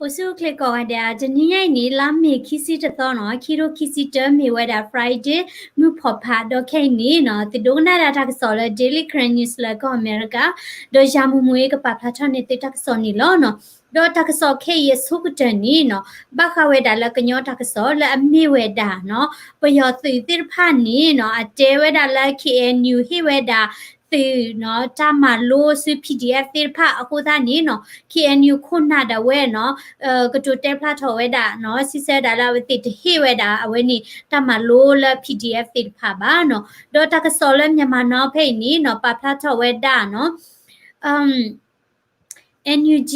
အိၣ်ဆူၣ်အိၣ်ချ့ကိးဂၤဒဲး, တနံၤညါအံၤန့ၣ် လါမ့ၤခံဆံတသီနီၤ, ခံထိခံဆံတၢ မ့ၢ်ဝဲဒၣ် Friday မုၢ်ဖီၣ်ဖး, ဒီးခဲအံၤန့ၣ်နီၤ သုဒိကနၣ်ဒၣ်တၢ်ကစီၣ်လၢ Daily Karen News လၢကီၢ်အမဲရကၤ, ဒီးယၤမူမူအံၤကပာ်ဖျါထီၣ်န့ၢ်သုတၢ်ကစီၣ်န့ၣ်လီၤနီၤ. ဒီးတၢ်ကစီၣ်ခဲအံၤအဆိကတၢၢ်န့ၣ်နီၤ ဘၣ်ဃးဝဲဒၣ်လၢကညီတၢ်ကစီၣ်လၢအမ့ၢ်ဝဲဒၣ်နီၤ ပယီၤသုးသ့ၣ်တဖၣ်န့ၣ်နီၤ အတဲဝဲဒၣ်လၢ K N U ဟ့ၣ်ဝဲဒၣ် သုးနီၤ တၢ်မၤလိဆူ P D F သ့ၣ်တဖၣ်အဃိသတးန့ၣ်နီၤ K N U ခိၣ်နၢ်ဒၣ်ဝဲနီၤ ကတိၤတဲဖျါထီၣ်ဝဲဒၣ်နီၤ စံးဆၢဒၣ်လၢအဝဲသ့ၣ်တဟ့ၣ်ဝဲဒၣ်အဝဲန့ၣ် တၢ်မၤလိလၢ P D F သ့ၣ်တဖၣ်ဘၣ်နီၤ. ဒီးတၢ်ကစီၣ်လၢ Myanmar Now ဖဲအံၤန့ၣ်နီၤ ပာ်ဖျါထီၣ်ဝဲဒၣ်နီၤ NUG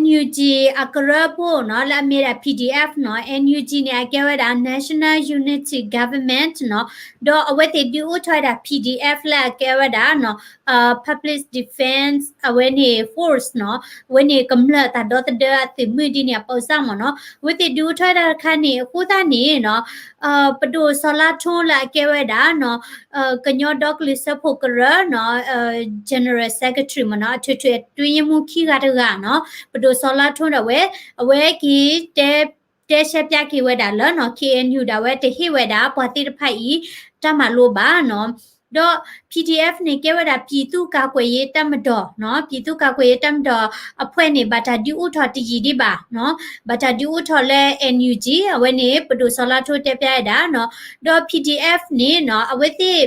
NUG အကရၢဖိနီၤ လၢအမ့ၢ်ဒၣ် P D F နီၤ NUG န့ၣ် အကဲဝဲဒၣ် National Unity Government နီၤ ဒီးအဝဲသ့ၣ်ဒုးအိၣ်ထီၣ်ဝဲဒၣ် P D F လၢအကဲဝဲဒၣ်နီၤ Public Defense အဝဲန့ၣ် Force နီၤ အဝဲန့ၣ်ကမျၢၢ်တၢ်ဒီသဒၢအသုးမုၢ်ဒ်န့ၣ်အပၢဆၣ်မ့ၢ်နီၤ အဝဲသ့ၣ်ဒုးအိၣ်ထီၣ်ဝဲဒၣ်တခါန့ၣ် အဃိသတးန့ၣ်နီၤ ပဒိၣ်စီၤလါထိလၢအကဲဝဲဒၣ်နီၤ ကညီဒီကလုာ်စၢဖှိၣ်ကရၢနီၤ General Secretary မ့ၢ်နီၤ အထွေထွေအတွင်းရေးမှူးခံဂၤတဂၤနီၤ ပဒိၣ်စီၤလါထိဒၣ်ဝဲ အဝဲက့ၤတဲ တဲရှဲပၠးက့ၤဝဲဒၣ်လၢနီၤ K N U ဒၣ်ဝဲတဟ့ၣ်ဝဲဒၣ်ပှၤသ့ၣ်တဖၣ်အံၤ တၢ်မၤလိဘၣ်နီၤ ဒီး P D F န့ၣ် ကဲဝဲဒၣ် ပြည်သူ့ကာကွယ်ရေးတပ်မတော် နီၤ ပြည်သူ့ကာကွယ်ရေးတပ်မတော် အဖွဲ့န့ၣ် ဘၣ်တၢ်ဒုးအိၣ်ထီၣ်တယံာ်ဒံးဘၣ်နီၤ ဘၣ်တၢ်ဒုးအိၣ်ထီၣ်လၢ N U G အဝဲန့ၣ် ပဒိၣ်စီၤလါထိတဲပၠးဝဲဒၣ်နီၤ ဒီး P D F န့ၣ်နီၤ အဝဲသ့ၣ်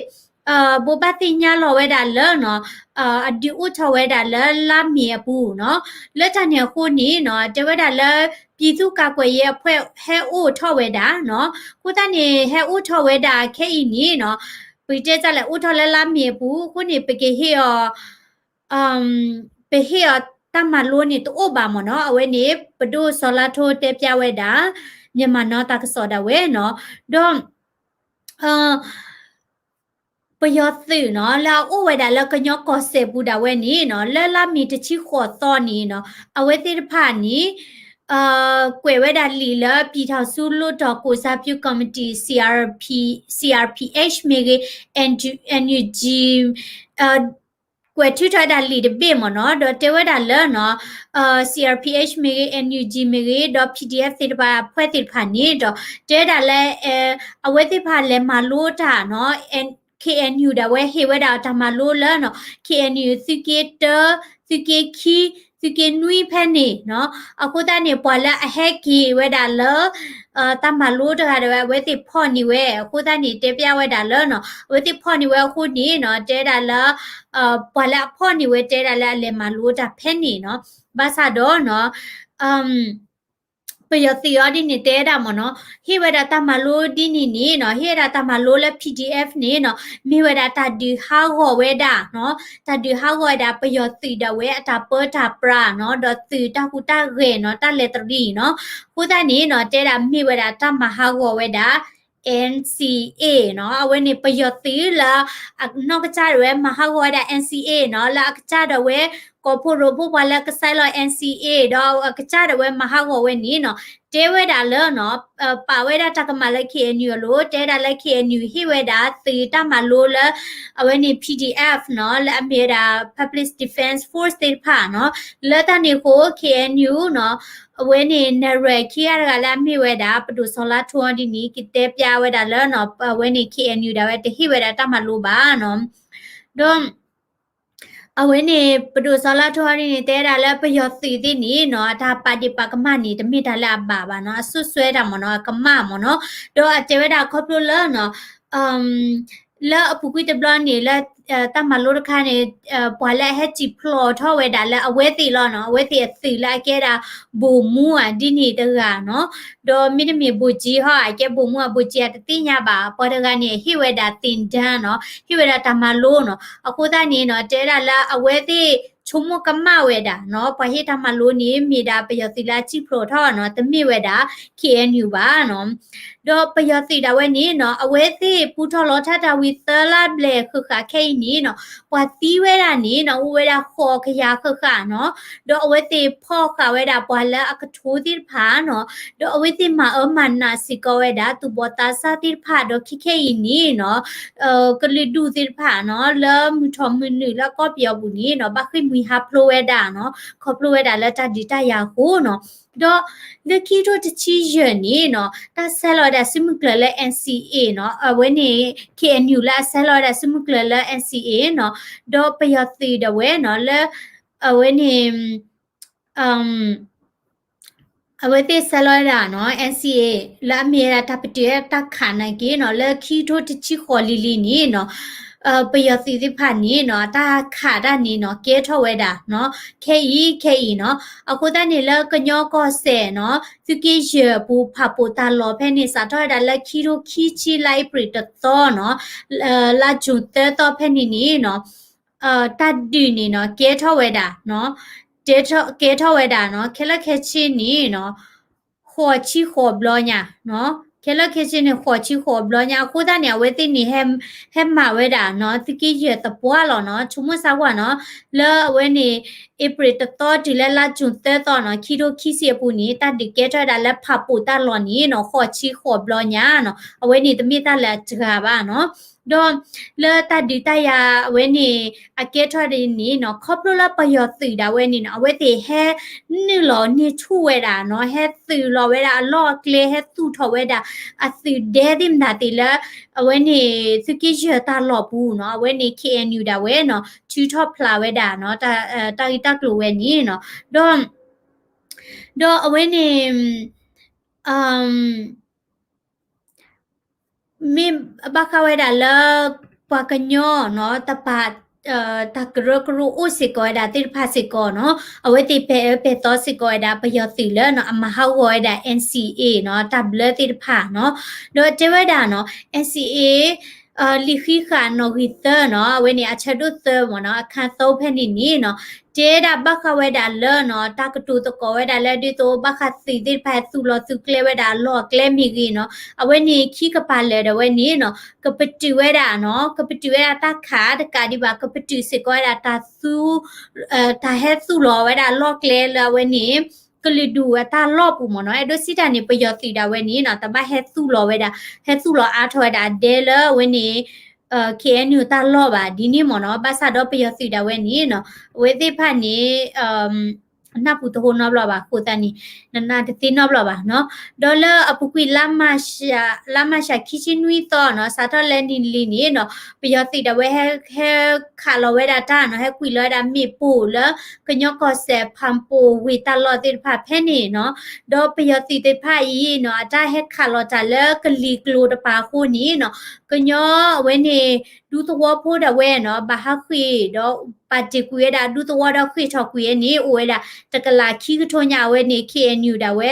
ဘိးဘၣ်သ့ၣ်ညါလီၤဝဲဒၣ်လၢနီၤ အဒုးအိၣ်ထီၣ်ဝဲဒၣ်လၢလါမ့ၤအပူၤနီၤ လၢတၢ်န့ၣ်အဃိန့ၣ်နီၤ တဲဝဲဒၣ်လၢ ပြည်သူ့ကာကွယ်ရေးအဖွဲ့ ဟဲအိၣ်ထီၣ်ဝဲဒၣ်နီၤ အဃိသတးန့ၣ် ဟဲအိၣ်ထီၣ်ဝဲဒၣ်ခဲအံၤန့ၣ်နီၤ ပကတဲတၢ်လဲၣ် အိၣ်ထီၣ်လၢလါမ့ၤအပူၤ အဃိန့ၣ် ပကဟ့ၣ်အီၤ ပဟ့ၣ်အီၤတၢ်မၤလိန့ၣ်တအိၣ်ဘၣ်မ့ၢ်နီၤ အဝဲန့ၣ် ပဒိၣ်စီၤလါထိတဲပၠးဝဲဒၣ် Myanmar Now တၢ်ကစီၣ်ဒၣ်ဝဲနီၤ ဒီး ပယီၤသုးနီၤ လၢအအိၣ်ဝဲဒၣ်လၢကညီကီၢ်စဲၣ်ပူၤဒၣ်ဝဲန့ၣ်နီၤ လၢလါမ့ၤတဆံဃိးသီန့ၣ်နီၤ အဝဲသ့ၣ်တဖၣ်န့ၣ် ကွဲးဝဲဒၣ်လံာ်လၢ ပြည်ထောင်စုလွှတ်တော်ကိုယ်စားပြုကော်မတီ C R P, C R P H မ့ၢ်ဂ့ၤ N U G ကွဲးထုးထီၣ်ဝဲဒၣ်လံာ်တဘ့ၣ်မ့ၢ်နီၤ ဒီးတဲဝဲဒၣ်လၢနီၤ C R P H မ့ၢ်ဂ့ၤ N U G မ့ၢ်ဂ့ၤ ဒီး P D F သ့ၣ်တဖၣ် အဖွဲ့သ့ၣ်တဖၣ်န့ၣ်ဒီး တဲဝဲဒၣ်လၢ အဝဲသ့ၣ်တဖၣ်လဲၤမၤလိတၢ်နီၤ K N U ဒၣ်ဝဲဟ့ၣ်ဝဲဒၣ်တၢ်မၤလိလၢနီၤ K N U သုးက့တၢ သုးက့ခံ သုးက့နွံဖဲန့ၣ်နီၤ အဃိသတးန့ၣ် ပှၤလၢအဟဲက့ၤဝဲဒၣ်လၢ တၢ်မၤလိတဂၤဒၣ်ဝဲ အဝဲသ့ၣ်ဖီၣ်န့ၢ်ဝဲ အဃိသတးန့ၣ် တဲပၠးဝဲဒၣ်လၢနီၤ အဝဲသ့ၣ်ဖီၣ်န့ၢ်ဝဲအဃိန့ၣ်နီၤ တဲဒၣ်လၢ ပှၤလၢအဖီၣ်န့ၢ်ဝဲတဲဒၣ်လၢအလဲၤမၤလိတၢ်ဖဲန့ၣ်နီၤ ဘၣ်ဆၣ်ဒီးနီၤ ပယီၤသုးအီၤဒ်န့ၣ်တဲဒၣ်မ့ၢ်နီၤ ဟ့ၣ်ဝဲဒၣ်တၢ်မၤလိဒ်န့ၣ်န့ၣ်နီၤ ဟ့ၣ်ဝဲဒၣ်တၢ်မၤလိလၢ P D F န့ၣ်နီၤ မ့ၢ်ဝဲဒၣ်တၢ်ဒုးဟးဂီၤဝဲဒၣ်နီၤ တၢ်ဒုးဟးဂီၤဝဲဒၣ်ပယီၤသုးဒၣ်ဝဲအတၢ်ပၢတၢ်ပြးနီၤ ဒီးသုးတၢ်ဟူးတၢ်ဂဲၤနီၤ တၢ်လဲၤတရံးနီၤ အဃိသတးန့ၣ်နီၤ တဲဒၣ်မ့ၢ်ဝဲဒၣ်တၢ်မၤဟးဂီၤဝဲဒၣ် N C A နီၤ အဝဲန့ၣ်ပယီၤသုးလၢ အနီၢ်ကစၢ်ဒၣ်ဝဲမၤဟးဂီၤဝဲဒၣ် N C A နီၤ လၢအကစၢ်ဒၣ်ဝဲ ကိးဖှိၣ်ရိဖှိၣ်ပှၤလၢကဆှဲလီၤ N C A ဒီးအကစၢ်ဒၣ်ဝဲမၤဟးဂီၤဝဲန့ၣ်နီၤ တဲဝဲဒၣ်လၢနီၤ ပာ်ဝဲဒၣ်တၢ်ကမၣ်လၢ K N U အလိၤ တဲဒၣ်လၢ K N U ဟ့ၣ်ဝဲဒၣ်သုးတၢ်မၤလိလၢ အဝဲန့ၣ် P D F နီၤ လၢအမ့ၢ်ဝဲဒၣ် Public Defense Force သ့ၣ်တဖၣ်နီၤ လၢတၢ်န့ၣ်အဃိ K N U နီၤ အဝဲန့ၣ် နဲၣ်ရွဲၣ်ခံဂၤတဂၤလၢအမ့ၢ်ဝဲဒၣ် ပဒိၣ်စီၤလါထိအီၤဒ်န့ၣ် ကတဲပၠးဝဲဒၣ်လၢနီၤ အဝဲန့ၣ် K N U ဒၣ်ဝဲတဟ့ၣ်ဝဲဒၣ်တၢ်မၤလိဘၣ်နီၤ ဒီး အဝဲန့ၣ် ပဒိၣ်စီၤလါထိအီၤဒ်န့ၣ် တဲဒၣ်လၢပယီၤသုးသ့ၣ်န့ၣ်နီၤ အတၢ်ပာ်ဒ့ၣ်ပာ်ကမၣ်န့ၣ် တမ့ၢ်တၢ်လၢအဘၣ်ဘၣ်နီၤ အစွပ်စွဲတၢ်မ့ၢ်နီၤ အကမၣ်မ့ၢ်နီၤ ဒီးအတဲဝဲဒၣ်ခီဖျိလၢနီၤ လၢအပူၤကွံာ်တဘျီန့ၣ် လၢ တၢ်မၤလိတခါန့ၣ် ပှၤလၢအဟဲစံၣ်ဖျိးထီၣ်ဝဲဒၣ်လၢအဝဲသ့ၣ်လီၤနီၤ အဝဲသ့ၣ်အသုးလၢအကဲဒၣ် ဗိုလ်မှူး အဒ်န့ၣ်တဂၤနီၤ ဒီးမ့တမ့ၢ် ဗိုလ်ကြီး ဟီ အကဲ ဗိုလ်မှူး ဗိုလ်ကြီးအတသ့ၣ်ညါဘၣ် ပှၤတဂၤန့ၣ် ဟ့ၣ်ဝဲဒၣ်သင်တန်းနီၤ ဟ့ၣ်ဝဲဒၣ်တၢ်မၤလိနီၤ အဃိသတးန့ၣ်နီၤ တဲဒၣ်လၢအဝဲသ့ၣ်ဆိကမိၣ်ကမၣ်ဝဲဒၣ်နီၤ ပှၤဟ့ၣ်တၢ်မၤလိန့ၣ် မ့ၢ်ဒၣ်ပယီၤသုးလၢအစံၣ်ဖျိးထီၣ်နီၤ တမ့ၢ်ဝဲဒၣ် K N U ဘၣ်နီၤ ဒီးပယီၤသုးဒၣ်ဝဲန့ၣ်နီၤ အဝဲသ့ၣ်ပူထီၣ်လီၤထါတၢ်ဝံၤသၢလါဘျဲၣ်ဃၣ်ဃၣ်ခဲအံၤန့ၣ်နီၤ ပှၤသံဝဲဒၣ်န့ၣ်နီၤ အိၣ်ဝဲဒၣ်ဃိးကယၤဃၣ်ဃၣ်နီၤ, ဒီးအဝဲသ့ၣ်ဖီၣ်ဃာ်ဝဲဒၣ်ပှၤလၢအကထိသ့ၣ်တဖၣ်နီၤ, ဒီးအဝဲသ့ၣ်မၤအၢမၤနးစ့ၢ်ကီးဝဲဒၣ် သူၣ်ဘီၣ်သးစၢ်သ့ၣ်တဖၣ် ဒီးခဲခဲအံၤန့ၣ်နီၤ ကလုာ်ဒူၣ်သ့ၣ်တဖၣ်နီၤ လၢမုၢ်ထီၣ်မုၢ်နုာ်လၢကီၢ်ပယီၤပူၤန့ၣ်နီၤ ဘၣ်ဃ့ၢ်မှံဟးဖျိးဝဲဒၣ်နီၤ ခီဖျိဝဲဒၣ်လၢတၢ်ဒုးတၢ်ယၤအဃိနီၤ, ဒီးလၢခံကထိတဆံယဲၢ်န့ၣ်နီၤ တၢ်ဆဲးလီၤဝဲဒၣ်စုမုၢ်ကျၢၤလၢ NCA နီၤ အဝဲန့ၣ် KNU လၢအဆဲးလီၤဝဲဒၣ်စုမုၢ်ကျၢၤလၢ NCA နီၤ, ဒီးပယီၤသုးဒၣ်ဝဲနီၤ လၢ အဝဲန့ၣ် အဝဲသ့ၣ်ဆဲးလီၤဝဲဒၣ်နီၤ NCA လၢအမ့ၢ်ဝဲဒၣ်တၢ်ပတုာ်တၢ်ခးနာ်က့နီၤ လၢခံကထိတဆံဃိးလံၤလံၤန့ၣ်နီၤ ပယီၤသုးသ့ၣ်တဖၣ်န့ၣ်နီၤ တၢ်ခးတၢ်န့ၣ်နီၤ ကဲထီၣ်ဝဲဒၣ်နီၤ ခဲအံၤခဲအံၤနီၤ, အဃိသတးန့ၣ်လၢကညီကီၢ်စဲၣ်နီၤ သုးက့ယဲၢ်အပူၤဖးပိာ်တၢ်လီၢ်ဖဲန့ၣ် စးထီၣ်ဝဲဒၣ်လၢခံကထိခံဆံလါအ့ဖြ့ၣ်တသီနီၤ လါကၠူၣ်သၢသီဖဲန့ၣ်န့ၣ်နီၤ တၢ်ဒုးန့ၣ်နီၤ ကဲထီၣ်ဝဲဒၣ်နီၤ ကဲထီၣ်ဝဲဒၣ်နီၤ ခဲလၢာ်ခဲဆ့န့ၣ်နီၤ ဃိးဆံဃိးဘျီညါနီၤ ခဲလၢာ်ခဲဆ့န့ၣ် ဃိးဆံဃိးဘျီညါ အဃိသတးန့ၣ် အဝဲသ့ၣ်န့ၣ် ဟဲမၤဝဲဒၣ်နီၤ သုးက့ယဲၢ်သပှၢ်လီၤနီၤ ဆိကမိၣ်ဆါကွၢ်နီၤ လၢအဝဲန့ၣ် အ့ဖြ့ၣ်တသီတုၤလၢလါကၠူၣ်သၢသီနီၤ ခံကထိခံဆံအပူၤန့ၣ် တၢ်ဒုးကဲထီၣ်ဝဲဒၣ်လၢဖးပိာ်တၢ်လီၢ်န့ၣ်နီၤ ဃိးဆံဃိးဘျီညါနီၤ အဝဲန့ၣ်တမ့ၢ်တၢ်လၢအစှၤဘၣ်နီၤ ဒီးလၢတၢ်ဒုးတၢ်ယၤအဝဲန့ၣ် အကဲထီၣ်ဒ်န့ၣ်နီၤ ခီဖျိလၢပယီၤသုးဒၣ်ဝဲန့ၣ်နီၤ အဝဲသ့ၣ်ဟဲနုာ်လီၤန့ၢ်ဆူၣ်ဝဲဒၣ်နီၤ ဟဲသုးလီၤဝဲဒၣ်အလီၢ်အကျဲ ဟဲသူၣ်ထီၣ်ဝဲဒၣ် အသုးဒဲသ့ၣ်မတၤသ့ၣ်လၢ အဝဲန့ၣ် သုးက့ယဲၢ်တၢ်လီၢ်ပူၤနီၤ အဝဲန့ၣ် KNU ဒၣ်ဝဲနီၤ ထုးထီၣ်ဖျါဝဲဒၣ်နီၤ တၢ်ဂ့ၢ်တၢ်ကျိၤဝဲန့ၣ်နီၤ ဒီး ဒီးအဝဲန့ၣ် မ့ၢ်ဘၣ်ဃးဝဲဒၣ်လၢ ပှၤကညီနီၤ တပာ် တၢ်ကရၢကရိအိၣ်စ့ၢ်ကီးဝဲဒၣ်သ့ၣ်တဖၣ်စ့ၢ်ကီးနီၤ အဝဲသ့ၣ်ပဲာ်အၢပဲာ်သီစ့ၢ်ကီးဝဲဒၣ် ပယီၤသုးလၢနီၤ အမၤဟးဂီၤဝဲဒၣ် NCA နီၤ တၢ်ဘျၢသ့ၣ်တဖၣ်နီၤ ဒီးတဲဝဲဒၣ်နီၤ NCA လံာ်ဃံးဃာ်နီၣ်ဂံၢ်သၢနီၤ အဝဲန့ၣ် အဆၢဒိၣ်သၢမ့ၢ်နီၤ အခန်းသုံးဖဲန့ၣ်န့ၣ်နီၤ တဲဒၣ်ဘၣ်ဃးဝဲဒၣ်လၢနီၤ တၢ်ကတိၤသကိးဝဲဒၣ်လၢဒ်သိး ဘၣ်ဃးသုးသ့ၣ်တဖၣ်ဟဲသူၣ်လီၤသုးကျဲဝဲဒၣ်အလီၢ်အကျဲမ့ၢ်ဂ့ၤနီၤ အဝဲန့ၣ်ခံကပၤလၢာ်ဒၣ်ဝဲန့ၣ်နီၤ ကပတုာ်ဝဲဒၣ်နီၤ ကပတုာ်ဝဲဒၣ်တၢ်ခးတကးဒံးဘၣ် ကပတုာ်စ့ၢ်ကီးဝဲဒၣ်တၢ်သူ တၢ်ဟဲသူၣ်လီၤဝဲဒၣ်အလီၢ်ကျဲလၢအဝဲန့ၣ် ကလုာ်ဒူၣ်အတၢ်လီၢ်ပူၤမ့ၢ်နီၤ အဲၣ်ဒိးစံးတၢ်န့ၣ် ပယီၤသုးဒၣ်ဝဲန့ၣ်နီၤ တဘၣ်ဟဲသူၣ်လီၤဝဲဒၣ် ဟဲသူၣ်လီၤအါထီၣ်ဝဲဒၣ်အဒဲလၢအဝဲန့ၣ် KNU တၢ်လီၢ်ဘၣ် ဒ်န့ၣ်မ့ၢ်နီၤ ဘၣ်ဆၣ်ဒီးပယီၤသုးဒၣ်ဝဲန့ၣ်နီၤ အဝဲသ့ၣ်တဖၣ်န့ၣ် နၢ်ပူၤတဟိနီတဘျီဘၣ် အဃိသတးန့ၣ် နနၢ်တသ့နီတဘျီဘၣ်နီၤ ဒီးလၢအပူၤကွံာ် လါမၢ်ၡးခံဆံနွံသီနီၤ စးထီၣ်လၢနံၤလံၤန့ၣ်နီၤ ပယီၤသုးဒၣ်ဝဲ ဟဲခးလီၤဝဲဒၣ်တၢ်နီၤ ဟဲကွံာ်လီၤဝဲဒၣ်မ့ၣ်ပိၢ်လၢ ကညီကီၢ်စဲၣ် ဖၣ်ပိၣ်ဝ့ၢ်တၢ်လီၢ်သ့ၣ်တဖၣ်ဖဲန့ၣ်နီၤ ဒီးပယီၤသုးသ့ၣ်တဖၣ်အံၤနီၤ အတၢ်ဟဲခးလီၤတၢ်လၢကလံၤကျိၤတပၤအဃိန့ၣ်နီၤ ကညီအဝဲန့ၣ် ဒူသဝီဖိဒၣ်ဝဲနီၤ ဘၣ်ဟးဃ့ၢ်ဒီး ပာ်တ့ၢ်ကွံာ်ဝဲဒၣ်ဒူသဝီဒီးဃ့ၢ်ထီၣ်ကွံာ်ဝဲန့ၣ် အိၣ်ဝဲဒၣ် တကလးခံကထိညါ အဝဲန့ၣ် KNU ဒၣ်ဝဲ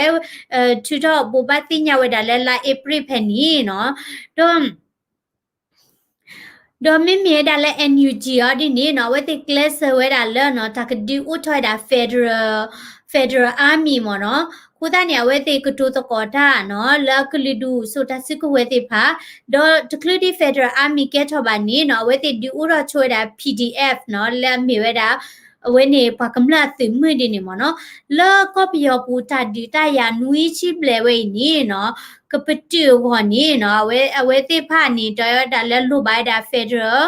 ထုးထီၣ်ဘိးဘၣ်သ့ၣ်ညါဝဲဒၣ်လၢလါအ့ဖြ့ၣ်ဖဲန့ၣ်နီၤ ဒီး ဒီးမ့မ့ၢ်ဝဲဒၣ်လၢ NUG အီၤဒ်န့ၣ်နီၤ အဝဲသ့ၣ်ကျဲးစၢးဝဲဒၣ်လၢနီၤ တၢ်ကဒုးအိၣ်ထီၣ်ဝဲဒၣ် federal federal army မ့ၢ်နီၤ အဃိသတးန့ၣ် အဝဲသ့ၣ်ကတိၤသကိးတၢ်နီၤ လၢကလုာ်ဒူၣ်စိၤတၢ်စုကဝဲၤသ့ၣ်တဖၣ် ဒီးတချုးဒံး federal army ကဲထီၣ်ဘၣ်န့ၣ်နီၤ အဝဲသ့ၣ်ဒုးအိၣ်ထီၣ်ဆိဝဲဒၣ် PDF နီၤ လၢအမ့ၢ်ဝဲဒၣ် အဝဲန့ၣ်ပှၤကမျၢၢ်အသုးမုၢ်ဒ်န့ၣ်မ့ၢ်နီၤ လၢကီၢ်ပယီၤပူၤတၢ်ဒုးတၢ်ယၤနွံဆံဘျဲၣ်ဝဲအံၤန့ၣ်နီၤ ကပတုာ်အဂီၢ်န့ၣ်နီၤ အဝဲ အဝဲသ့ၣ်တဖၣ်န့ၣ် တဲဝဲဒၣ်လၢလိၣ်ဘၣ်ဝဲဒၣ် federal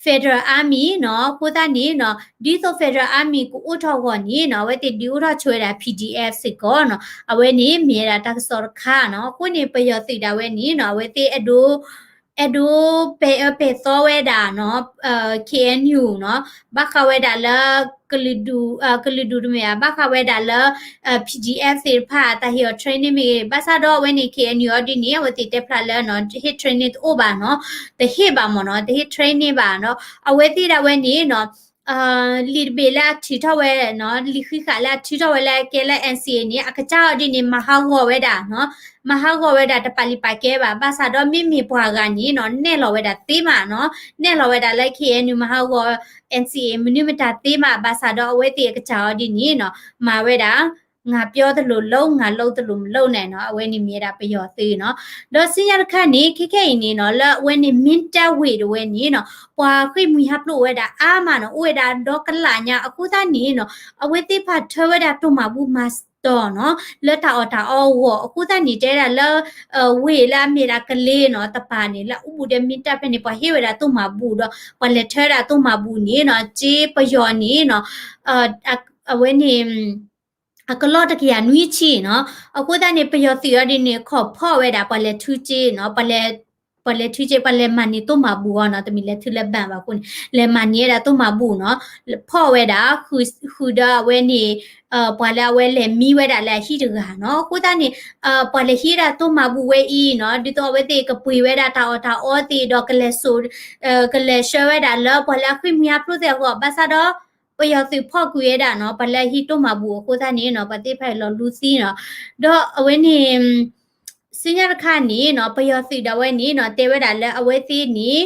federal army နီၤ အဃိသတးန့ၣ်နီၤ ဒ်သိး federal army ကအိၣ်ထီၣ်အဂီၢ်န့ၣ်နီၤ အဝဲသ့ၣ်ဒုးအိၣ်ထီၣ်ဆိဝဲဒၣ် PDF စ့ၢ်ကီးနီၤ အဝဲန့ၣ်မ့ၢ်ဝဲဒၣ်တၢ်ကစီၣ်တခါနီၤ အဃိန့ၣ် ပယီၤသုးဒၣ်ဝဲန့ၣ်နီၤ အဝဲသ့ၣ်အဲၣ်ဒိး အဲၣ်ဒိးပဲာ်အၢပဲာ်သီဝဲဒၣ်နီၤ KNU နီၤ ဘၣ်ဃးဝဲဒၣ်လၢ ကလုာ်ဒူၣ် ကလုာ်ဒူၣ်တမ့ၢ်ဘၣ် ဘၣ်ဃးဝဲဒၣ်လၢ PDF သ့ၣ်တဖၣ် တၢ်ဟ့ၣ်အီၤ training မ့ၢ်ဂ့ၤ ဘၣ်ဆၣ်ဒီးအဝဲန့ၣ် KNU အီၤဒ်န့ၣ် အဝဲသ့ၣ်တဲဖျါလၢနီၤ ဟ့ၣ် training တအိၣ်ဘၣ်နီၤ တဟ့ၣ်ဘၣ်မ့ၢ်နီၤ တဟ့ၣ် training ဘၣ်နီၤ အဝဲသ့ၣ်ဒၣ်ဝဲန့ၣ်နီၤ လံာ်တဘ့ၣ်လၢအထုးထီၣ်ဝဲနီၤ လံာ်ဃံးဃာ်လၢအထုးထီၣ်ဝဲလၢကဲလၢ NCA န့ၣ် အကစၢ်အီၤဒ်န့ၣ် မၤဟးဂီၤဝဲဒၣ်နီၤ မၤဟးဂီၤဝဲဒၣ်တပာ်လုၢ်ပာ်ကဲဘၣ် ဘၣ်ဆၣ်ဒီးမ့မ့ၢ်ပှၤဂၤန့ၣ်နီၤ နဲၣ်လီၤဝဲဒၣ်သ့မးနီၤ နဲၣ်လီၤဝဲဒၣ်လၢ KNU မၤဟးဂီၤ NCA မနုၤမတၤသ့မး ဘၣ်ဆၣ်ဒီးအဝဲသ့ၣ်အကစၢ်အီၤဒ်န့ၣ်နီၤ မၤဝဲဒၣ် ငါပြောသလိုလုပ် ငါလုပ်သလိုမလုပ် န့ၣ်နီၤ, အဝဲန့ၣ်မ့ၢ်ဝဲဒၣ်ပယီၤသုးနီၤ. ဒီးဆူညါတခါန့ၣ် ခဲခဲအံၤန့ၣ်နီၤ လၢအဝဲန့ၣ် မင်းတပ်ဝ့ၢ် တဝဲန့ၣ်နီၤ ပှၤဃ့ၢ်မှံဟးဖျိးဝဲဒၣ်အါမးနီၤ, အိၣ်ဝဲဒၣ်ဒီကလးညါ, အဃိသတးန့ၣ်နီၤ အဝဲသ့ၣ်တဖၣ်ထၢဝဲဒၣ်တိၢ်မၤဘူၣ်မၤစတံၤနီၤ လၢတၢ်အီၣ်တၢ်အီအဂီၢ်, အဃိသတးန့ၣ် တဲဒၣ်လၢ ဝ့ၢ်လၢအမ့ၢ်ဒၣ်ကလ့နီၤ တပၤန့ၣ် လၢအအိၣ်ဘူးဒီး မင်းတပ် ဖဲန့ၣ် ပှၤဟ့ၣ်ဝဲဒၣ်တိၢ်မၤဘူၣ်ဒီး ပှၤလဲၤထၢဒၣ်တိၢ်မၤဘူၣ်န့ၣ်နီၤ စ့ပယီၤန့ၣ်နီၤ အဝဲန့ၣ် အကလီၢ်တကယၤနွံဆံနီၤ. အဃိသတးန့ၣ် ပယီၤသုးအီၤဒ်န့ၣ် ခိးဖီၣ်ဝဲဒၣ် ပှၤလဲၤထုစ့နီၤ, ပှၤလဲၤထုစ့ ပှၤလဲၤမၤန့ၢ်တိၢ်မၤဘူၣ်အီၤနီၤ, တမ့ၢ်လဲၤထုလၢဘၣ်ဘၣ်အဃိန့ၣ် လဲၤမၤန့ၢ်ဝဲဒၣ်တိၢ်မၤဘူၣ်နီၤ, ဖီၣ်ဝဲဒၣ် ဃုာ်ဒီးအဝဲန့ၣ် ပှၤလၢအဝဲလဲၤမံဝဲဒၣ်လၢအဟံၣ်တဂၤနီၤ. အဃိသတးန့ၣ် ပှၤလဲၤဟံးဝဲဒၣ်တိၢ်မၤဘူၣ်ဝဲအံၤနီၤ ဒ်သိးအဝဲသ့ၣ်ကပှ့ၤဝဲဒၣ်တၢ်အီၣ်တၢ်အီသ့ၣ်ဒီး ကလဲၤစိာ် ကလဲၤဆှၢဝဲဒၣ်လၢပှၤလၢအဃ့ၢ်မှံဟးဖျိးသ့ၣ်အဂီၢ်, ဘၣ်ဆၣ်ဒီး ပယီၤသုးဖီၣ်ကွံာ်ဝဲဒၣ်နီၤ ပှၤလၢအဟံးတိၢ်မၤဘူၣ်အဃိသတးန့ၣ်နီၤ ပှၤသ့ၣ်တဖၣ်အံၤလီၤလူသံနီၤ. ဒီးအဝဲန့ၣ် ဆူညါတခါန့ၣ်နီၤ ပယီၤသုးဒၣ်ဝဲန့ၣ်နီၤ တဲဝဲဒၣ်လၢအဝဲသ့ၣ်န့ၣ်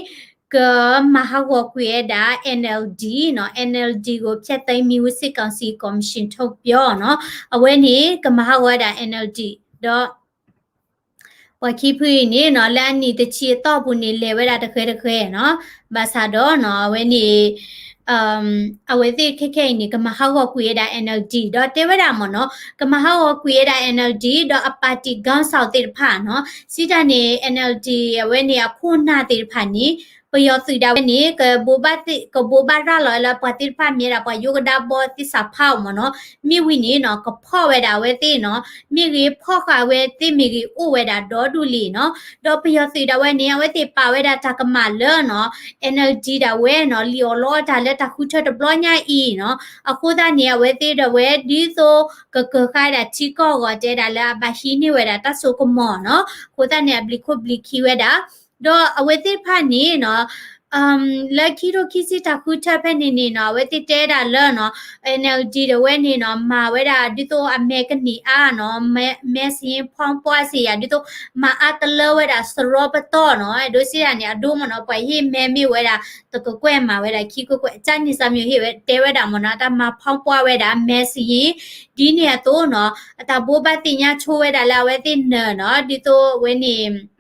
ကမၤဟးဂီၤကွံာ်ဝဲဒၣ် NLD နီၤ, NLD ကိုဖျက်သိမ်းမည်ဟု စစ်ကောင်စီ ကော်မရှင် ထုတ်ပြော နီၤ, အဝဲန့ၣ် ကမၤဟးဂီၤဝဲဒၣ် NLD ဒီး ပှၤခံဖုအံၤန့ၣ်နီၤ လၢအနံၣ်တဆံအတီၢ်ပူၤန့ၣ် လဲၤဝဲဒၣ်တဃဲတဃဲနီၤ, ဘၣ်ဆၣ်ဒီးနီၤ အဝဲန့ၣ် အဝဲသ့ၣ်ခဲခဲအံၤန့ၣ် ကမၤဟးဂီၤကွံာ်ဝဲဒၣ် NLD ဒီးတဲဝဲဒၣ်မ့ၢ်နီၤ ကမၤဟးဂီၤကွံာ်ဝဲဒၣ် NLD ဒီးအ party ခေါင်းဆောင် သ့ၣ်တဖၣ်နီၤ, စံးတၢ်န့ၣ် NLD အဝဲန့ၣ်အခိၣ်နၢ်သ့ၣ်တဖၣ်န့ၣ် ပယီၤသုးဒၣ်ဝဲန့ၣ် ကဘိးဘၣ်ရၤလီၤလၢပှၤသ့ၣ်တဖၣ်မ့ၢ်ဝဲဒၣ် ပှၤယိကဒါဘီသ့ၣ်စးဖးအီၤမ့ၢ်နီၤ, မ့ၢ်ဝံၤန့ၣ်နီၤ ကဖီၣ်ဝဲဒၣ်အဝဲသ့ၣ်နီၤ, မ့ၢ်ဂ့ၤဖီၣ်ဃာ်ဝဲသ့ၣ်မ့ၢ်ဂ့ၤအိၣ်ဝဲဒၣ်ဒီဒူၣ်လံနီၤ, ဒီးပယီၤသုးဒၣ်ဝဲန့ၣ် အဝဲသ့ၣ်ပာ်ဝဲဒၣ်တၢ်ကမၣ်လၢနီၤ NLD ဒၣ်ဝဲနီၤ လံၣ်အီၣ်လီအီၣ်တၢ်လၢတၢ်ဃုထၢတဘျီညါအံၤနီၤ, အဃိသတးန့ၣ် အဝဲသ့ၣ်ဒၣ်ဝဲ ဒ်သိးကကၢၤဃာ်ဝဲဒၣ်ထံကီၢ်အဂီၢ် တဲဒၣ်လၢအဘၣ်ဟံးန့ၢ်ဝဲဒၣ်တၢ်စိကမီၤနီၤ, အဃိသတးန့ၣ် အဘျံးခိၣ်ဘျံးခံဝဲဒၣ် ဒီးအဝဲသ့ၣ်တဖၣ်န့ၣ်နီၤ လၢခံထိခံဆံတၢ်ဃုထၢဖဲန့ၣ်န့ၣ်နီၤ အဝဲသ့ၣ်တဲဒၣ်လၢနီၤ NLD ဒၣ်ဝဲန့ၣ်နီၤ မၤဝဲဒၣ်ဒ်သိးအမဲာ်ကန့ၢ်အါနီၤ မဲ မဲစာရင်း ဖီပှၢ်စ့ယၤ ဒ်သိးမၤအါတလၢဝဲဒၣ်စရီပတီၢ်နီၤ, ဒိးစံးဒၣ်န့ၣ် အဒိမ့ၢ်နီၤ ပှၤဟ့ၣ်မဲမ့ၢ်ဝဲဒၣ် တကကွဲၢ်မၤဝဲဒၣ်ခံကကွဲၢ် ကၢ်န့ၣ် စၢ်မံၤဟ့ၣ်ဝဲတဲဝဲဒၣ်မ့ၢ်နီၤ တၢ်မၤဖီပှၢ်ဝဲဒၣ် မဲစာရင်း ဒ်န့ၣ်အသိးနီၤ အတၢ်ဘိးဘၣ်သ့ၣ်ညါဆိဝဲဒၣ်လၢအဝဲသ့ၣ်နၢၤနီၤ ဒ်သိးအဝဲန့ၣ်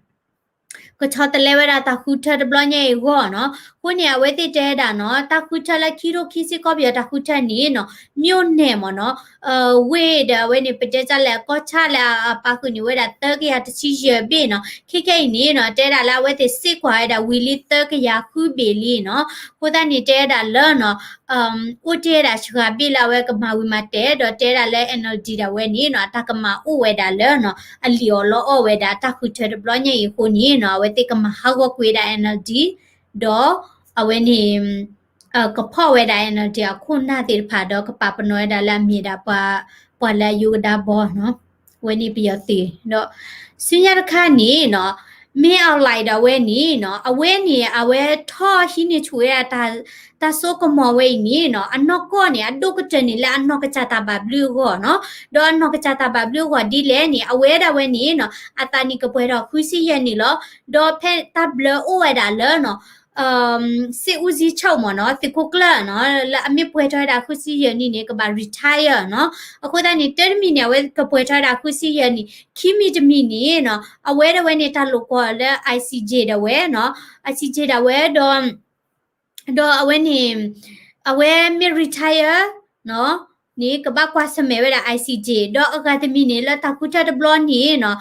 ကဆီတလဲဝဲဒၣ်တၢ်ဃုထၢတဘျီညါအံၤအဂီၢ်နီၤ, အဃိန့ၣ် အဝဲသ့ၣ်တဲဒၣ်နီၤ တၢ်ဃုထၢလၢခံထိခံဆံကီၢ်ပယီၤတၢ်ဃုထၢန့ၣ်နီၤ မြို့နယ်မ့ၢ်နီၤ ဝ့ၢ်ဒီးအဝဲန့ၣ် ပတဲတၢ်လဲၣ် ကီၢ်ဆၣ်လၢအပာ်ဃုာ်န့ၢ်ဝဲဒၣ်သၢကယၤတဆံယဲၢ်ဘ့ၣ်နီၤ, ခဲခဲအံၤန့ၣ်နီၤ တဲဒၣ်လၢအဝဲသ့ၣ်စ့ၢ်ကီးဝဲဒၣ်ဝံၤလံသၢကယၤဃုဘ့ၣ်လံနီၤ, အဃိသတးန့ၣ် တဲဒၣ်လၢနီၤ အိၣ်တ့ၢ်ဝဲဒၣ်စှၤဘ့ၣ်လၢအဝဲကမၤဝံၤမၤတဲာ် ဒီးတဲဒၣ်လၢ NLD ဒၣ်ဝဲန့ၣ်နီၤ တၢ်ကမၣ်အိၣ်ဝဲဒၣ်လၢနီၤ အလံၣ်အီၣ်လီအီၣ်ဝဲဒၣ်တၢ်ဃုထၢတဘျီညါအံၤအဃိန့ၣ်နီၤ အဝဲသ့ၣ်ကမၤဟးဂီၤကွံာ်ဝဲဒၣ် NLD ဒီးအဝဲန့ၣ် ကဖီၣ်ဝဲဒၣ် NLD အခိၣ်နၢ်သ့ၣ်တဖၣ် ဒီးကပာ်ပနီၣ်ဝဲဒၣ်လၢအမ့ၢ်ဒၣ်ပှၤ ပှၤလၢအယိကဒါဘီနီၤ, အဝဲန့ၣ်ပယီၤသုးဒီး ဆူညါတခါန့ၣ်နီၤ မင်းအောင်လှိုင် ဒၣ်ဝဲန့ၣ်နီၤ အဝဲန့ၣ် အဝဲထီၣ်ဟံးန့ၢ်ဆူၣ်ဝဲဒၣ် တၢ်စိကမီၤဝဲအံၤန့ၣ်နီၤ အနီၢ်ကီၢ်န့ၣ် အဒိၣ်ကတၢၢ်န့ၣ်လၢအနီၢ်ကစၢ်တၢ်ဘၣ်ဘျုးအဂီၢ်နီၤ, ဒီးအနီၢ်ကစၢ်တၢ်ဘၣ်ဘျုးအဂီၢ်ဒ်လဲၣ်န့ၣ် အဝဲဒၣ်ဝဲန့ၣ်နီၤ အသးနံၣ်ကပှဲၤထီၣ်ဃုဆံယဲၢ်နံၣ်လီၤ, ဒီးဖဲတၢ်ဘျၢအိၣ်ဝဲဒၣ်လၢနီၤ စစ်ဦးစီးချုပ် မ့ၢ်နီၤ သုးခိၣ်ကျၢၢ်နီၤ လၢအမ့ၢ်ပှဲၤထီၣ်ဝဲဒၣ်ဃုဆံယဲၢ်နံၣ်န့ၣ် ကဘၣ် retire နီၤ. အဃိသတးန့ၣ် တၢ်တမံၤန့ၣ် အဝဲကပှဲၤထီၣ်ဝဲဒၣ်ဃုဆံယဲၢ်နံၣ်, ခံမံၤတမံၤန့ၣ်နီၤ အဝဲဒၣ်ဝဲန့ၣ် တၢ်လိာ်ကွီၢ်လၢ ICJ ဒၣ်ဝဲနီၤ, ICJ ဒၣ်ဝဲဒီး ဒီးအဝဲန့ၣ် အဝဲမ့ၢ် retire နီၤ န့ၣ် ကဘၣ်ကွၢ်ဆၢၣ်မဲာ်ဝဲဒၣ် ICJ ဒီးအဂၤတမံၤန့ၣ် လၢတၢ်ဃုထၢတဘျီန့ၣ်နီၤ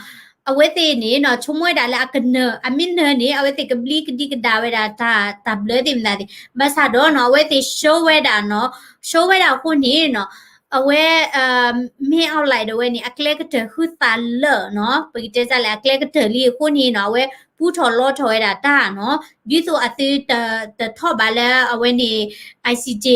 အဝဲသ့ၣ်န့ၣ်နီၤ ဆိကမိၣ်ဝဲဒၣ်လၢအကနၢၤ အမ့ၢ်နၢၤန့ၣ် အဝဲသ့ၣ်ကဘျံးကဒံကဒါဝဲဒၣ်တၢ် တၢ်ဘျၢသ့ၣ်မတၤသ့ၣ် ဘၣ်ဆၣ်ဒီးနီၤ အဝဲသ့ၣ် show ဝဲဒၣ်နီၤ show ဝဲဒၣ်အဃိန့ၣ်နီၤ အဝဲ မင်းအောင်လှိုင် ဒၣ်ဝဲန့ၣ် အကျဲကတၢၢ်ဃုသးလၢာ်နီၤ ပကတဲတၢ်လၢအကျဲကတၢၢ်လံအဃိန့ၣ်နီၤ အဝဲပူထီၣ်လီထီၣ်ဝဲဒၣ်တၢ်နီၤ ဒ်သိးအသုတ တထီၣ်ဘးလၢအဝဲန့ၣ် ICJ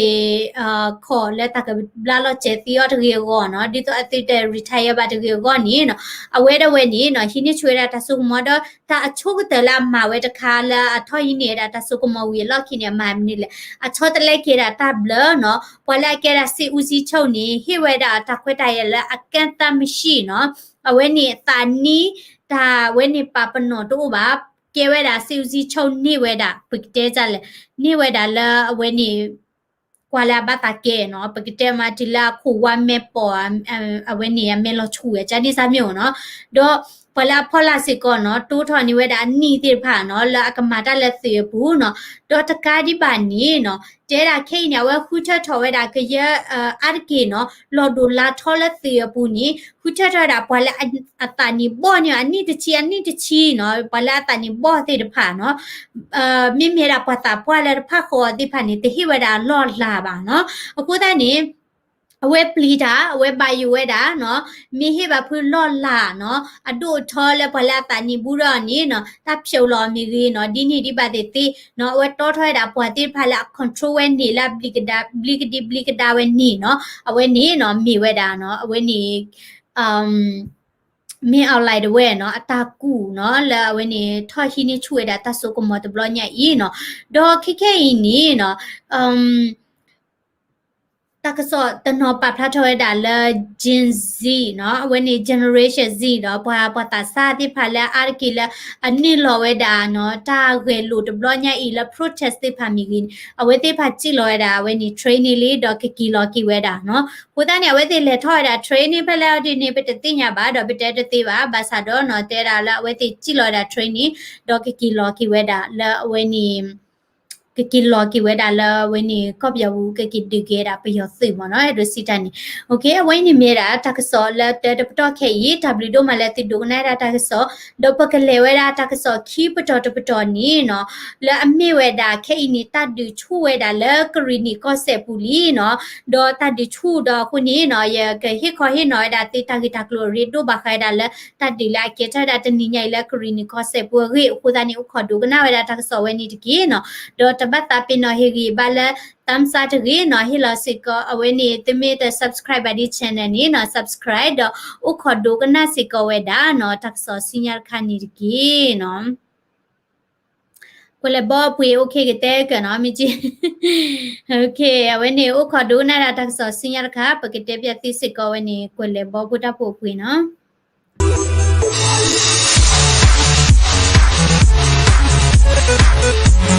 ခိးလၢတၢ်ကဘျါလီၤစဲၤသံအီၤတဂ့ၤအဂီၢ်နီၤ ဒ်သိးအသုတ retire ဘၣ်တဂ့ၤအဂီၢ်န့ၣ်နီၤ အဝဲဒၣ်ဝဲန့ၣ်နီၤ ဟံးန့ၢ်ဆူၣ်ဝဲဒၣ်တၢ်စိကမီၤဒီး တၢ်အဆိကတၢၢ်လၢအမၤဝဲတခါလၢအထီၣ်ဟံးန့ၢ်ဝဲဒၣ်တၢ်စိကမီၤဝံၤအလီၢ်ခံန့ၣ် အမၤမနုၤလဲၣ် အဆီတလဲက့ၤဒၣ်တၢ်ဘျၢနီၤ ပှၤလၢအကဲဒၣ် စစ်ဦးစီးချုပ် န့ၣ် ဟ့ၣ်ဝဲဒၣ်တၢ်ခွဲးတၢ်ယာ်လၢအကန့်သတ်မရှိနီၤ အဝဲန့ၣ်သးနံၣ် တၢ်ဝဲန့ၣ်ပာ်ပနီၣ်တအိၣ်ဘၣ် ကဲဝဲဒၣ် စစ်ဦးစီးချုပ် န့ၢ်ဝဲဒၣ် ပကတဲတၢ်လဲၣ် န့ၢ်ဝဲဒၣ်လၢအဝဲန့ၣ် ပှၤလၢအဘၣ်သးကဲနီၤ, ပကတဲမးတုၤလၢအခိၣ်ဝါမဲာ်ပိာ် အဝဲန့ၣ်အမဲာ်လီၤဆူၣ်ဝဲ ကန့ၣ်စၢ်မ့ၢ်အိၣ်နီၤ, ဒီးပှၤလၢအဖီလာ်စ့ၢ်ကီးနီၤ တိထီၣ်န့ၢ်ဝဲဒၣ်အနံၣ်သ့ၣ်တဖၣ်နီၤ လၢအကမၤတၢ်လၢသုးအပူၤနီၤ, ဒီးတကးဒံးဘၣ်န့ၣ်နီၤ တဲဒၣ်ခဲအံၤန့ၣ် အဝဲဃုထၢထီၣ်ဝဲဒၣ်ကယဲၢ် အါတက့ၢ်နီၤ လီၤဒိၣ်လါထီလၢသုးအပူၤန့ၣ် ဃုထၢထီၣ်ဝဲဒၣ်ပှၤလၢအသးနံၣ်ဘီၣ်န့ၣ် အနံၣ်တဆံ အနံၣ်တဆံနီၤ ပှၤလၢအသးနံၣ်ဘီၣ်သ့ၣ်တဖၣ်နီၤ မ့မ့ၢ်ဒၣ်ပှၤသးပှၢ်လၢတဖၣ်ဃီသ့ၣ်တဖၣ်န့ၣ် တဟ့ၣ်ဝဲဒၣ်လီၢ်လၤဘၣ်နီၤ. အဃိသတးန့ၣ် အဝဲပျံၤတၢ် အဝဲဘၣ်ယိၣ်ဝဲဒၣ်နီၤ မ့ၢ်ဟ့ၣ်ဘၣ်ဖုလီၢ်လၤနီၤ အဒိၣ်အထီလၢပှၤလၢအသးနံၣ်ဘူးဒီးန့ၣ်နီၤ တၢ်ဖျိးလီၤမ့ၢ်ဂ့ၤနီၤ ဒ်န့ၣ်ဒ်ဘၣ်သ့ၣ်သ့ၣ်နီၤ အဝဲတီထီၣ်ဝဲဒၣ်ပှၤသ့ၣ်တဖၣ်လၢအ control ဝဲန့ၣ် လၢအဘျံးကဒါ ဘျံးကဒံဘျံးကဒါဝဲန့ၣ်နီၤ အဝဲန့ၣ်နီၤ မ့ၢ်ဝဲဒၣ်နီၤ အဝဲန့ၣ် မ့ၢ် online တဝဲနီၤ အတၢ်ကူၣ်နီၤ လၢအဝဲန့ၣ် ထီၣ်ဟံးန့ၢ်ဆူၣ်ဝဲဒၣ်တၢ်စိကမီၤတဘျီညါအံၤနီၤ ဒီးခဲခဲအံၤန့ၣ်နီၤ တၢ်ကစီၣ်တနီၤပာ်ဖျါထီၣ်ဝဲဒၣ်လၢ Gen Z နီၤ အဝဲန့ၣ် Generation Z ဒီးပှၤ ပှၤသးစၢ်သ့ၣ်တဖၣ်လၢအါတက့ၢ်လၢ အန့ၢ်လီၤဝဲဒၣ်နီၤ တၢ်ဂဲၤလိာ်တဘျီညါအံၤလၢ protest သ့ၣ်တဖၣ်မ့ၢ်ဂ့ၤန့ၣ် အဝဲသ့ၣ်တဖၣ်စံၣ်လီၤဝဲဒၣ် အဝဲန့ၣ် train န့ၣ်လံ ဒီးကက့ၤလီၤက့ၤဝဲဒၣ်နီၤ အဃိသတးန့ၣ် အဝဲသ့ၣ်လဲၤထီၣ်ဝဲဒၣ် train န့ၣ် ဖဲလဲၣ်အီၤဒ်န့ၣ် ပတသ့ၣ်ညါဘၣ် ဒီးပတဲတသ့ဘၣ် ဘၣ်ဆၣ်ဒီးနီၤ တဲဒၣ်လၢအဝဲသ့ၣ်စံၣ်လီၤဝဲဒၣ် train န့ၣ် ဒီးကက့ၤလီၤက့ၤဝဲဒၣ်လၢအဝဲန့ၣ် ကက့ၤလီၤက့ၤဝဲဒၣ်လၢအဝဲန့ၣ် ကီၢ်ပယီၤပူၤ ကက့ၤဒုးက့ၤဝဲဒၣ်ပယီၤသုးမ့ၢ်နီၤ အဲၣ်ဒိးစံးတၢ်န့ၣ် အဝဲအံၤန့ၣ်မ့ၢ်ဝဲဒၣ်တၢ်ကစီၣ်လၢတၢတပတီၢ်ခဲအံၤ တၢ်ဘျုးဒိၣ်မးလၢသုဒိကနၣ်ဝဲဒၣ်တၢ်ကစီၣ် ဒီးပကလဲၤဝဲဒၣ်တၢ်ကစီၣ်ခံပတီၢ်တပတီၢ်န့ၣ်နီၤ လၢအမ့ၢ်ဝဲဒၣ်ခဲအံၤန့ၣ် တၢ်ဒုးဆူၣ်ဝဲဒၣ်လၢကရံၣ်နံၣ်ကီၢ်စဲၣ်ပူၤလံနီၤ ဒီးတၢ်ဒုးဆူၣ်ဒီးအဃိန့ၣ်နီၤ ယကဟ့ၣ်ခီဟ့ၣ်နီၤဝဲဒၣ်သုတၢ်ဂ့ၢ်တၢ်ကျိၤအရ့ဒိၣ်ဘၣ်ဃးဝဲဒၣ်လၢ တၢ်ဒုးလၢအကဲထီၣ်ဝဲဒၣ်တနံၤညါအံၤလၢကရံၣ်နံၣ်ကီၢ်စဲၣ်ပူၤအဂ့ၢ် အဃိသတးန့ၣ် အိၣ်ခိးဒိကနၣ်ဝဲဒၣ်တၢ်ကစီၣ်ဝဲန့ၣ်တက့ၢ်နီၤ ဒီးတဘၣ်သးပ့ၤနီၣ်ဟ့ၣ်ဂံၢ်ဘါလၢ thumbs up တဂ့ၤနီၤ ဟ့ၣ်လီၤစ့ၢ်ကီး အဝဲန့ၣ် သုမ့ၢ်တ subscribe ဘၣ်ဒ် channel န့ၣ်နီၤ subscribe ဒီးအိၣ်ခိးဒိကနၣ်စ့ၢ်ကီးဝဲဒၣ်နီၤ တၢ်ကစီၣ်ဆူညါတခါန့ၣ်တက့ၢ်နီၤ ကွဲးလဲၤဘီအပှ့ၤ OK ကတဲကနီၤ မ့ၢ်က့ OK အဝဲန့ၣ် အိၣ်ခိးဒိကနၣ်ဒၣ်တၢ်ကစီၣ်ဆူညါတခါ ပကတဲပၠးသုစ့ၢ်ကီးဝဲန့ၣ် ကွဲးလဲၤဘီဖိတၢ်ဖိအပှ့ၤနီၤ